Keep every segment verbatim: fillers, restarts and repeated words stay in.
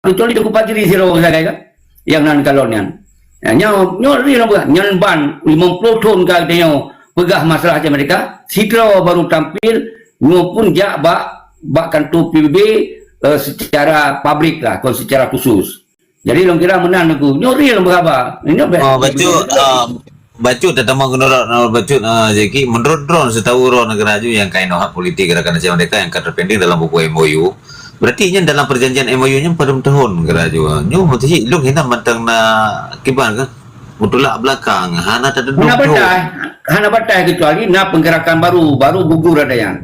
Kecuali Teungku Fajri sidroe sagai kan, nyang nan kalon nyan. Ya, nyoe, nyoe real nyoe, nyan ban limong ploh thon ka geutanyoe peugah masalah Aceh Merdeka, sidroe baru tampil, nyoe pun jak bak, bak kantor P B B, eh, secara publik lah, kon secara khusus. Jadi lôn kira meunan Teungku. Nyoe real lôn haba. Nyoe bèk. Oh, bacut, ah, bacut tatamong keunoe, ah, bacut, ah, Zaki, menurut droeneuh, sitahu droeneuh, neugara ju nyang ka inoe hak politik Gerakan Aceh Merdeka nyang ka terpending dalam buku M O U. Berarti nyan dalam perjanjian M O U nyan padum tahun neugara ju. Nyoe meusti lôn hinan mantong na kiban kah? Beutulak belakang, hana taduduk. Hana batai, hana batai kecuali na penggerakan baru, baru gugur ada nyan.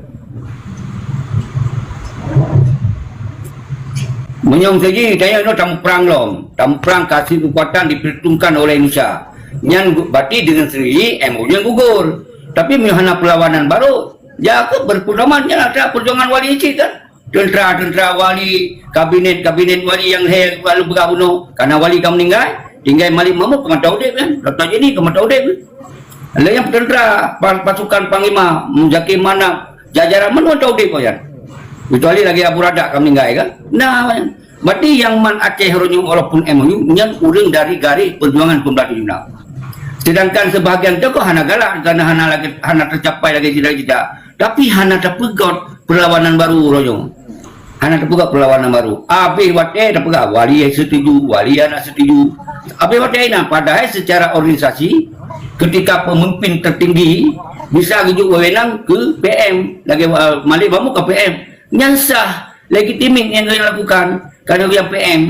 Meunyoe saji, tanyoe nyoe tamuprang lom, tamuprang ka si kekuatan diperhitungkan oleh Indonesia. Nyan gu-, berarti dengan sendiri M O U nyan gugur. Tapi meunyoe hana perlawanan baru, ya, aku berpedoman nyan ada perjuangan wali cit kan. Tentera-tentera wali, kabinet-kabinet wali nyang lhèe lalu peugah bunoe, karena wali ka meninggai, tinggai Malik Mahmud ka mantong udép kan, Doktor Jeni ka mantong udép kan. Lheuh nyan tentera, pa-, pasukan panglima, Muzakir Manaf, jajaran mantong udép kan. Kecuali lagi Abu Radak ka meninggai kan. Nah, berarti nyang man Aceh uroe nyoe walaupun M O U, nyan ureueng dari garis perjuangan sembilan puluh tujuh enam. Sedangkan sebahagian tokoh hana galak, karena hana lagi, hana tercapai lagi cita-cita. Tapi hana tapeugöt perlawanan baru uroe nyoe. Hana tapeugah perlawanan baru. Abéh watèe tapeugah wali setuju, wali hana setuju. Abéh watèe inan, padahai secara organisasi, ketika pemimpin tertinggi bisa geujok wewenang keu P M, lagèe, uh, Malik Mahmud ka P M. Nyan sah, legitimate nyang geuh lakukan, karena geuh P M.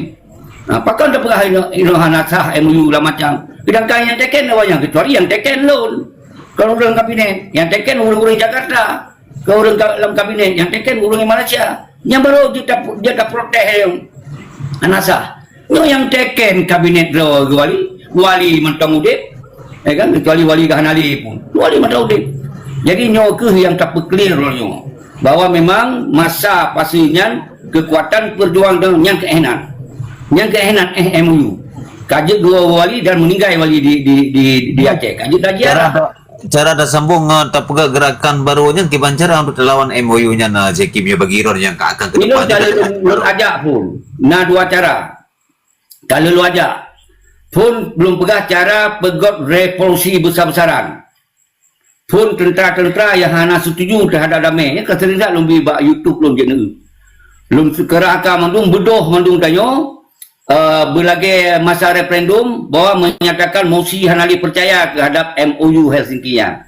Ha, pakon tapeugah inoe, inoe hana sah M O U lam macam. Sedangkan nyang teken awaknyan, kecuali nyang teken lôn. Kon ureueng kabinet, nyang teken ureueng-ureueng Jakarta. Keu ureueng ka-, lam kabinet nyang teken ureueng Malaysia. Nyang baru jeuet ta-, jeuet taprotes lom. Hana sah. Nyoe nyang teken kabinet droe wali, wali mantong udép. Ya kan? Kecuali wali ka hana lé pun. Wali mantong udép. Jadi nyoe keuh nyang tapeuclear lom nyoe. Bahwa memang masa fase nyan kekuatan perjuangan nyan keuh nan. Nyan keuh nan eh M O U. Ka jeuet dua wali dan meninggai wali di, di, di, di Aceh. Ka jeuet dah jiarah. Cara tasambong ngon tapeugah gerakan baru nyan kiban cara untuk talawan M O U nyan, na Zaki, meunyoe bagi droeneuh nyang ka akan ke depan. Nyoe cara lôn, lôn ajak phon. Na dua cara. Kalau lôn ajak. Phon lôn peugah cara peugöt revolusi besar-besaran. Phon tentera-tentera nyang hana setuju terhadap damai. Nyan ka sering that lôn bi bak YouTube lôn jeuet. Lôn seukara ka mandum beudôh mandum tanyoe, eh, beulagèe masa referendum bahwa menyatakan mosi hana lé peucaya terhadap M O U Helsinki nyan.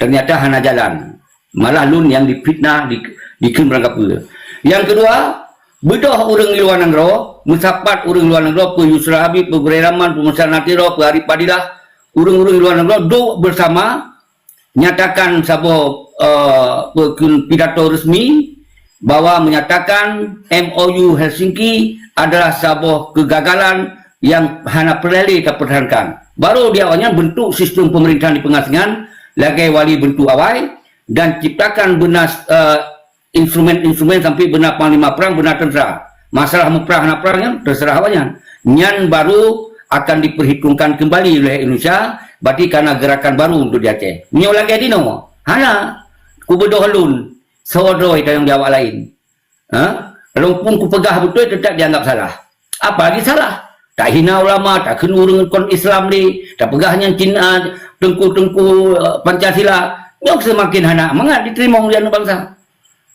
Ternyata hana jalan. Malah lôn nyang difitnah, di, dikheun barang kapeue. Nyang keudua, beudôh ureueng luwa nanggroe, meusapat ureueng luwa nanggroe, peu Yusra Habib, peu Gurèe Rahman, peu Musa Natiro, peu Arif Fadilah, ureueng-ureueng luwa nanggroe duek beusama, nyatakan saboh, eh, peukheun pidato resmi bahwa menyatakan M O U Helsinki adalah saboh kegagalan yang hana peureulèe lé tapertahankan. Baru di awaknyan bentuk sistem pemerintahan di pengasingan, lagèe wali bentuk awai, dan ciptakan beuna, eh, instrumen-instrumen sampai beuna panglima perang, beuna tentera. Masalah meuprang hana prang nyan terserah awaknyan. Nyan baru akan diperhitungkan kembali oleh Indonesia, berarti kana gerakan baru untuk di Aceh. Meunyoe lagèe dinoe, hana. Kubeudôh lôn, soe droe tanggung jawab laén. Ha? Walaupun kupeugah beutôi, tetap dianggap salah. Apa lagi salah? Tahina ulama, takheun ureueng kon Islam lé, tapeugah nyan Cina, teungku-teungku, eh, Pancasila. Nyoe seumaken hana mangat jiteurimong lé aneuk bansa.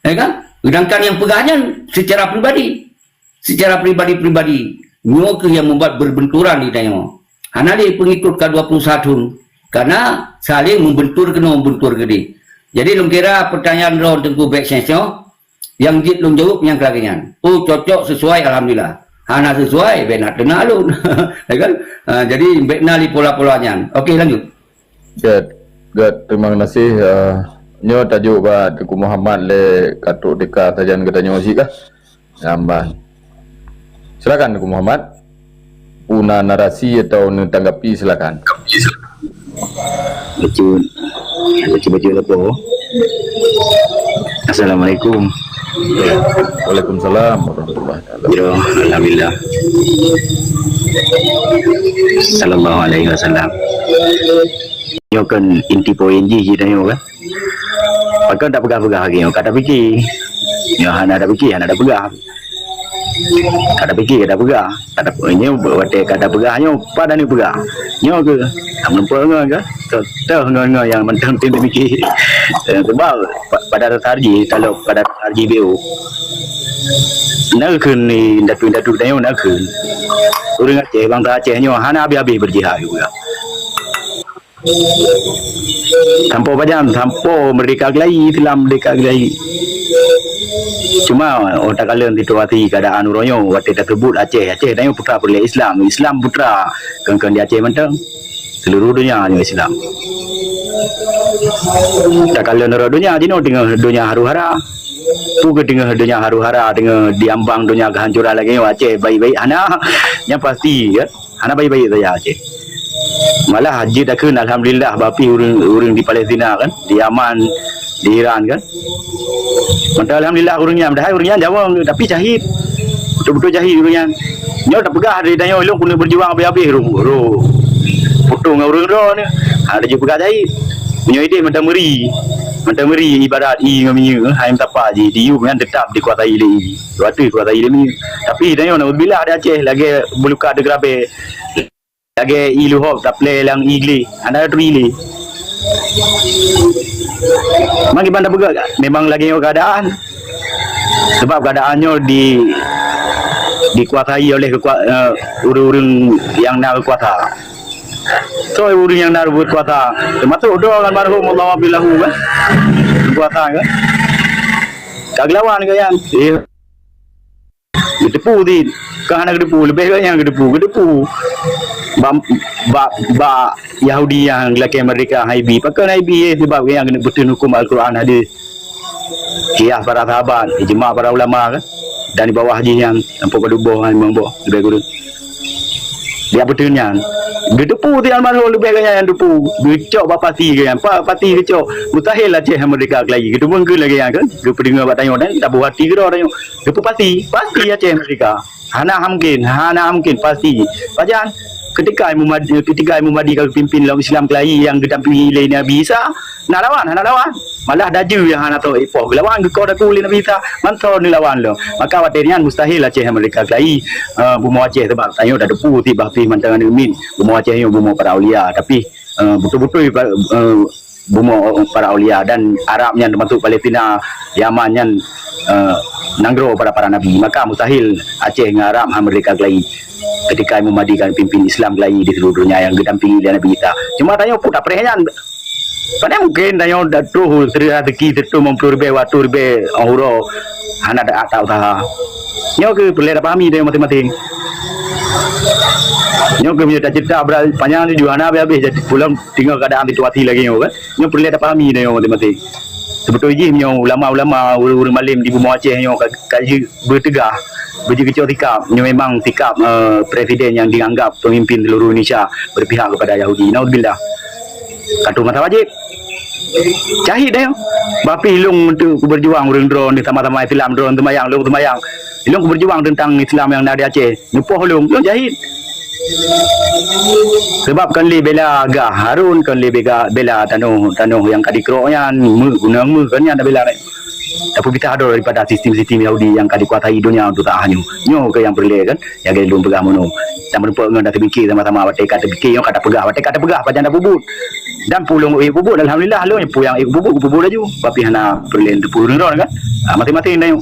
Ya kan? Sedangkan nyang peugah nyan secara pribadi. Secara pribadi-pribadi. Nyoe keuh nyang membuat berbenturan di tanyoe. Hana lé pengikut ka dua puluh satu. Karena saling membentur keunoe, membentur keudéh. Jadi, lôn kira pertanyaan droe Teungku bèk seng-seng, nyang jeuet lôn jaweueb nyang keu lagèe nyan. Oh, cocok, sesuai, alhamdulillah. Hana sesuai, bèk na teunak lôn. Ya kan? Ha, jadi, bèk na lé pola-pola nyan. Okey, lanjut. Gèt, gèt, terima kasih. Ah, nyoe tajok bak Teungku Muhammad lé ka trôk teuka sajan geutanyoe cit kah? Nyan ban. Silakan Teungku Muhammad. Peu na narasi atau neutanggapi, silakan. Bacut. Bacut-bacut apa? Assalamualaikum. Waalaikumsalam warahmatullahi wabarakatuh. Ya, alhamdulillah. Sallallahu alaihi wasallam. Nyoe kan inti poin jih, jih tanyoe kan. Pakon tapeugah-peugah lagèe nyoe, ka tapike. Nyoe hana tapike, hana tapeugah. Ka tapike, ka tapeugah. Ka ta-, nyoe watée ka tapeugah nyoe, pat aneuk peugah. Nyoe keuh, ka meulumpeue ngon keuh. Toh, toh ngon-ngon nyang mantong tem tapike. Eh, sebab pa-, pada dasar jih, kalau pada dasar jih B O, na kheun ni, indatu-indatu tanyoe na kheun. Ureuëng Aceh, bansa Aceh nyoe hana habéh-habéh beujihad juga. Sampoe pajan, sampoe merdeka keulayi, Islam merdeka keulayi. Cuma, oh, takalon situasi keadaan uroe nyoe, watée taseubut Aceh, Aceh tanyoe putra peureulée Islam, Islam putra kon-kon di Aceh mantong. Seluruh donya nyoe Islam. Takalon uroe donya jinoe teungoh donya haru-hara. Peue keuh teungoh donya haru-hara, teungoh diambang donya keuhancuran lagée nyoe, Aceh baik-baik hana. Nyang pasti, ya. Hana baik-baik saja Aceh. Malah jeuet takheun alhamdulillah, bah pih ureuëng, ureuëng di Palestina kan, di Yaman, di Iran kan. Mantong alhamdulillah ureuëng nyan, padahai ureuëng nyan nyawöng, tapi syahid. Beutôi-beutôi syahid ureuëng nyan. Nyoe tapeugah dari tanyoe lôn keuneuk beujuang habéh-habéh roh, roh. Putong ngon ureuëng droe ni. Ha, laju peugah syahid. Meunyoe ideh mantong meuri. Mantong meuri ibarat ie ngon minyeuk, hai meutapa jih, di yup nyan teutap dikuasai lé ie. Watée kuasai lé minyeuk. Tapi tanyoe naudzubillah di Aceh lagée beulukat di Keurabée. Lagée ie luhop taplé lam ie gleh, hana turi lé. Mang kiban tapeugah memang lagée nyoe keuadaan. Sebab keuadaan nyoe di, dikuasai oleh kekua-, eh, ureuëng-ureuëng nyang na keukuasa. Soe ureuëng nyang na keukuasa, teumasok droe almarhum Allahu a'lam billahum kan. Keukuasa kan. Ka geulawan keu nyan. Eh. Geuteupu cit. Ka hana geuteupu, leubeh gét nyang geuteupu. Geuteupu. Bak, bak, bak Yahudi nyang lakée merdeka hai bi. Pakon hai bi, eh, sebab nyang keuneuk beuteun huköm Al-Quran hadis. Qiyas para sahabat, ijma para ulama kan. Dan di bawah jih nyan, sampoe padub boh, limong boh, leubeh kureueng. Dia beuteun nyan. Geuteupu cit almarhum leubeh gét nyan teupu. Geucok bak pasi gét nyan. Pa-, pasi geucok. Mustahil Aceh merdeka keulayi. Geuteumeung keu lagée nyan kan. Geupeudeungoe bak tanyoe dan taboh hati keudroe tanyoe. Geupeu pasi, pasi Aceh merdeka. Hana mungkin, hana mungkin pasi. Pajan ketika Imam Mahdi, ketika Imam Mahdi ka geupimpin lom Islam keulayi nyang geudampingi lé Nabi Isa, na lawan, hana lawan. Malah daju nyang hana tho ipoh geulawan geukoh daku lé Nabi Isa, mantong neulawan lom. Maka watée nyan mustahil Aceh merdeka keulayi, eh, bumoe Aceh, sebab tanyoe tateupeue sit bah pih mantong aneuk miet. Bumoe Aceh nyoe bumoe para aulia, tapi, eh, beutôi-beutôi pa-, eh, bumoe para aulia dan Arab nyan teumasok Palestina, Yaman nyan, eh, nanggroe para-para nabi. Maka mustahil Aceh ngon Arab han merdeka keulayi. Ketika Imam Mahdi ka pimpin Islam keulayi di seluruh dunia nyang geudampingi lé Nabi Isa. Cuma tanyoe peue tapreh nyan. Padahai mungkin tanyoe da troh sri raseuki sireutoh limong ploh ribée, dua ribée, uroe hana da ata usaha. Nyoe keuh peureulée tapahami tanyoe maséng-maséng. Nyoe keuh meunyoe taceurita bra-, panyang tujoh hana habéh-habéh jadi pulang tinggai keuadaan situasi lagée nyoe kan. Nyoe peureulée tapahami tanyoe maséng-maséng. Seubeutôi jih meunyoe ulama-ulama, ureuëng-ureuëng malem di bumoe Aceh nyoe ka, ka jeuet beuteugah, beujeuet keucok sikap, nyoe memang sikap, eh, presiden nyang dianggap pemimpin seluruh Indonesia berpihak kepada Yahudi. Naudzubillah. Ka troh masa wajéb. Syahid dah nyoe. Bah pih lôn untuk kuberjuang ureuëng droe ni sama-sama Islam droe seumayang, lôn seumayang. Lôn kuberjuang teuntang Islam nyang na di Aceh. Neupoh lôn, lôn syahid. Sebab kon lé bela gah Harun, kon lé bega-, bela tanoh, tanoh nyang ka dikrok nyan, meuh, gunong meuh, kon nyan tabela. Tapi kita hador daripada sistem-sistem Yahudi nyang ka dikuasai dunia untuk saat nyoe. Nyoe keuh nyang peureulée kan, nyang lôn peugah meunoe. Dan meureumpok ngon dan teupike sama-sama watée ka teupike nyoe ka tapeugah, watée ka tapeugah pajan tapubuet. Dan peue lôn ék pubuet, alhamdulillah lôn peue nyang ék pubuet, kupubuet laju. Tapi hana peureulée teupeu ureuëng droe kan. Ah, maséng-maséng tanyoe.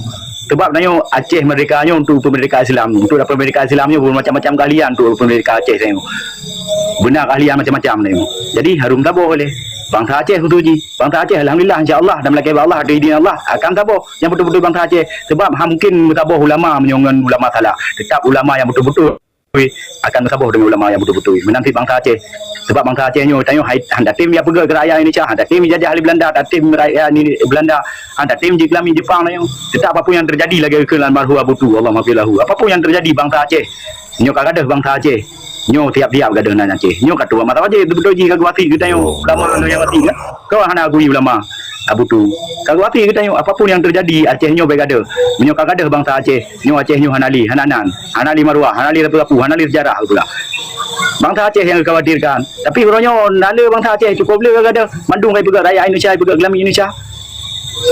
Sebab tanyoe Aceh merdeka nyoe untuk peumerdeka Islam. Untuk dapat merdeka Islam nyoe bermacam-macam keahlian untuk peumerdeka Aceh tanyoe. Beuna keahlian macam-macam tanyoe. Jadi harôh taboh lé bansa Aceh khusus jih. Bansa Aceh alhamdulillah insya-Allah dan meulakée bak Allah, di idin Allah akan taboh nyang beutôi-beutôi bansa Aceh. Sebab ha mungkin meutaboh ulama meunyoe ngon ulama salah. Tetap ulama nyang beutôi-beutôi akan meusaboh deungon ulama nyang beutôi-beutôi. Meunan cit bansa Aceh. Sebab bansa Aceh nyoe, tanyoe hai, han tatem ya peugét keu rakyat Indonesia, han tatem jajah lé Belanda, tatem rakyat ni Belanda, han tatem jikeulami Jepang tanyoe. Tetap apapun yang terjadi lagée keu almarhum Abu Tu, Allah maghfir lahu. Apapun yang terjadi bansa Aceh, nyoe ka gadôh bansa Aceh. Nyoe tiap-tiap gadôh nan Aceh. Nyoe ka tuan mata wajéb beutôi jih ka geuwasiet geutanyoe. Oh, ulama Allah. Nyoe nyang wasiet kan? Kau hana akui ulama Abu Tu. Ka geuwasiet geutanyoe, apapun yang terjadi, Aceh nyoe bék gadôh. Meunyoe ka gadôh bansa Aceh, nyoe Aceh nyoe hana lé, hana nan, hana lé maruah, hana lé rapu-rapu, hana lé sejarah pula. Bansa Aceh nyang geukhawatirkan. Tapi uroe nyoe na le bansa Aceh cukôp le ka gadôh, mandum ka ipeugét rakyat Indonesia, ipeugét keulami Indonesia.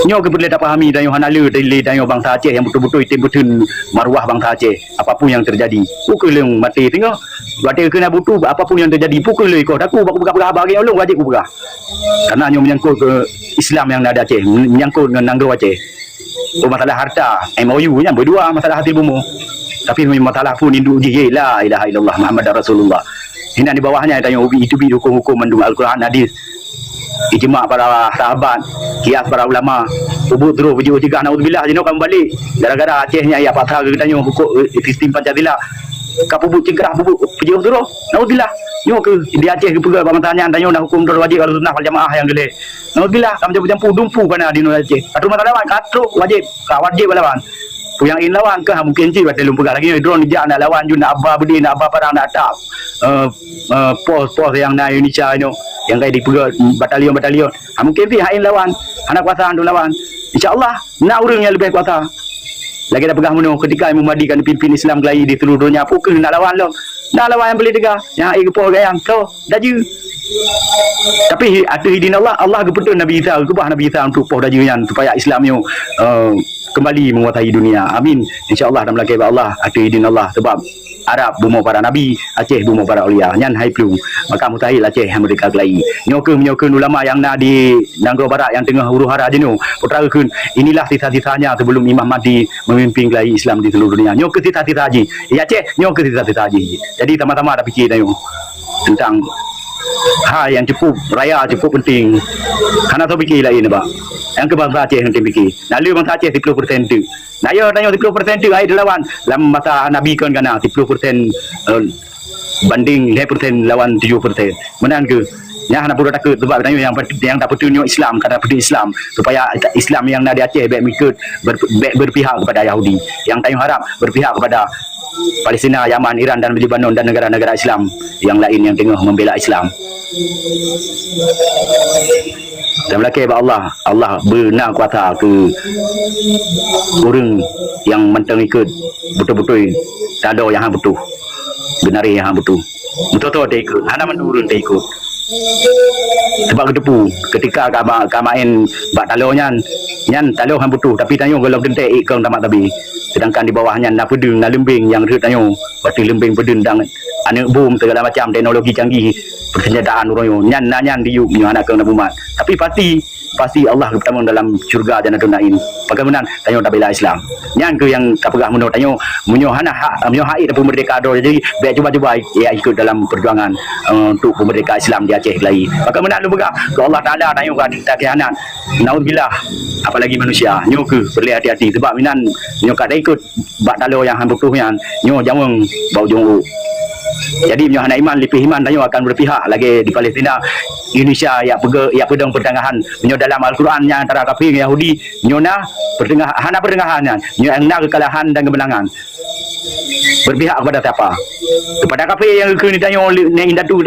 Nyoe keuh peureulée tapahami, tanyoe hana le lé tanyoe bansa Aceh nyang beutôi-beutôi tem peuteun maruah bansa Aceh. Apapun nyang teujadi, peu kheueh lôn maté singoh. Watée keuh na butuh, apapun nyang teujadi, peu kheueh lôn ikoh. Taku bak kupeugah-peugah haba lagée nyoe lôn wajéb kupeugah. Karena nyoe menyangkut keu Islam nyang na di Aceh, menyangkut ngon nanggroe Aceh. Oh, masalah harta, M O U nyan beudua, masalah hasil bumoe. Tapi masalah phon induk jih, ye, la ilaha illallah Muhammadar Rasulullah. Inan di bawah nyan tanyoe ubi itu bi huköm-huköm mandum Al-Quran, hadis, ijma para sahabat, kias para ulama, peubuet droe, peujiôh cegah, naudzubillah, jinoe ka meubalek. Gara-gara Aceh nyan, ya, paksa keu tanyoe huköm, eh, sistem Pancasila. Ka peubuet cegah, peubuet peujiôh droe, naudzubillah. Nyoe keuh di Aceh geupeugah bak masa nyan, tanyoe na huköm droe wajéb, Ahlussunnah wal Jamaah nyang geulée. Naudzubillah, ka meucampur-campur dumpu ka na di Indonesia. Ka troh masalah lawan, ka troh wajéb, ka wajéb lawan. Peue nyang in lawan keuh, ha, mungken cit watée lôn peugah lagée nyoe, droe jak na lawan ju, na aba beudé, na aba parang, na atap, eh, eh, pos-pos nyang na Indonesia nyoe, nyang ka dipeugah batalion-batalion. Ha, mungken cit ha in lawan, hana kuasa untuk lawan. Insya Allah, na ureuëng nyang leubeh kuasa. Lagée tapeugah meunoe, ketika Imam Mahdi ka neupimpin Islam keulayi di seluruh donya, peu kheueh na lawan lom. Na lawan nyang paléng teuga, nyang hai geupoh gayang, soe, Dajjal. Tapi ateueh idin Allah, Allah geupeutrön Nabi Isa, geukeubah Nabi Isa untuk poh Dajjal nyan, supaya Islam nyoe, eh, kembali menguasai dunia. Amin. Insya Allah, dan meulakée bak Allah, ateueh idin Allah. Sebab Arab bumoe para nabi, Aceh bumoe para aulia. Nyan hai plueng. Maka mustahil Aceh hai meurdeka keulayi. Nyoe kheueh, nyoe kheueh ulama nyang na di nanggroe barat nyang teungoh huru-hara jinoe. Peue teuma kheun, inilah sisa-sisanya sebelum Imam Mahdi memimpin keulayi Islam di seluruh dunia. Nyoe kheueh sisa-sisa jih. Di Aceh, nyoe kheueh sisa-sisa jih. Jadi sama-sama tapiké tanyoe tentang hal nyang cukup raya, cukup penting. Hana soe piké laén, bah. Nyang keu bansa Aceh nyang piké. Na le bansa Aceh siplôh persen teuk. Na yo tanyoe siplôh persen teuk hai teulawan. Lam masa Nabi kon ka na siplôh persen, eh, banding lhée persen lawan tujoh persen. Meunan kheueh. Nyan hana peue takeut, sebab tanyoe nyang, nyang tapeuteun nyoe Islam, ka tapeuteun Islam, supaya Islam nyang na di Aceh bék meuikot ber-, bék berpihak kepada Yahudi. Nyang tanyoe harab berpihak kepada Palestina, Yaman, Iran dan Lebanon dan negara-negara Islam nyang laén nyang teungoh membela Islam. Dan meulakée bak Allah, Allah beuna kuasa keu ureuëng nyang mantong ikot beutôi-beutôi taloe nyang hana butuh, beunari nyang hana butuh. Beutôi-beutôi taikot, hana mandum ureuëng taikot. Sebab geuteupeue, ketika ka ma-, ka maén bak taloe nyan, nyan taloe hana butuh, tapi tanyoe gohlom teuntée ék kong tamat sabe. Sedangkan di bawah nyan na peudeueng, na leumbeng nyang rhot tanyoe. Watée leumbeng peudeueng dan aneuëk bom, segala macam teknologi canggih, persenjataan uroe nyoe, nyan na nyan diyueb nyoe hana kong na mumat. Tapi pasti, pasti Allah geupeutamong dalam syurga Jannatul Naim. Pakon meunan, tanyoe tabela Islam. Nyan kheueh nyang tapeugah meunoe tanyoe, meunyoe hana hak, meunyoe hak tapeumeurdeka droe, jadi bék cuba-cuba ya ikot dalam perjuangan, eh, untuk peumeurdeka Islam di Aceh keulayi. Pakon meunan lôn peugah, keu Allah Taala tanyoe ka takhianat. Naudzubillah, apalagi manusia. Nyoe kheueh peureulée hati-hati, sebab meunan nyoe ka taikot bak taloe nyang hana butuh nyan, nyoe jamong bak ujong uek. Jadi, meunyoe hana iman, lipéh iman, tanyoe akan berpihak lagée di Palestina, Indonesia, yak peuge-, yak peudong pertengahan. Meunyoe dalam Al-Quran nyan antara kafé ngon Yahudi, nyoe na pertengah-, hana pertengahan nyan. Nyoe nyang na keukalahan dan keumeunangan. Berpihak kepada siapa? Kepada kafé nyang geukheun tanyoe lé, lé indatu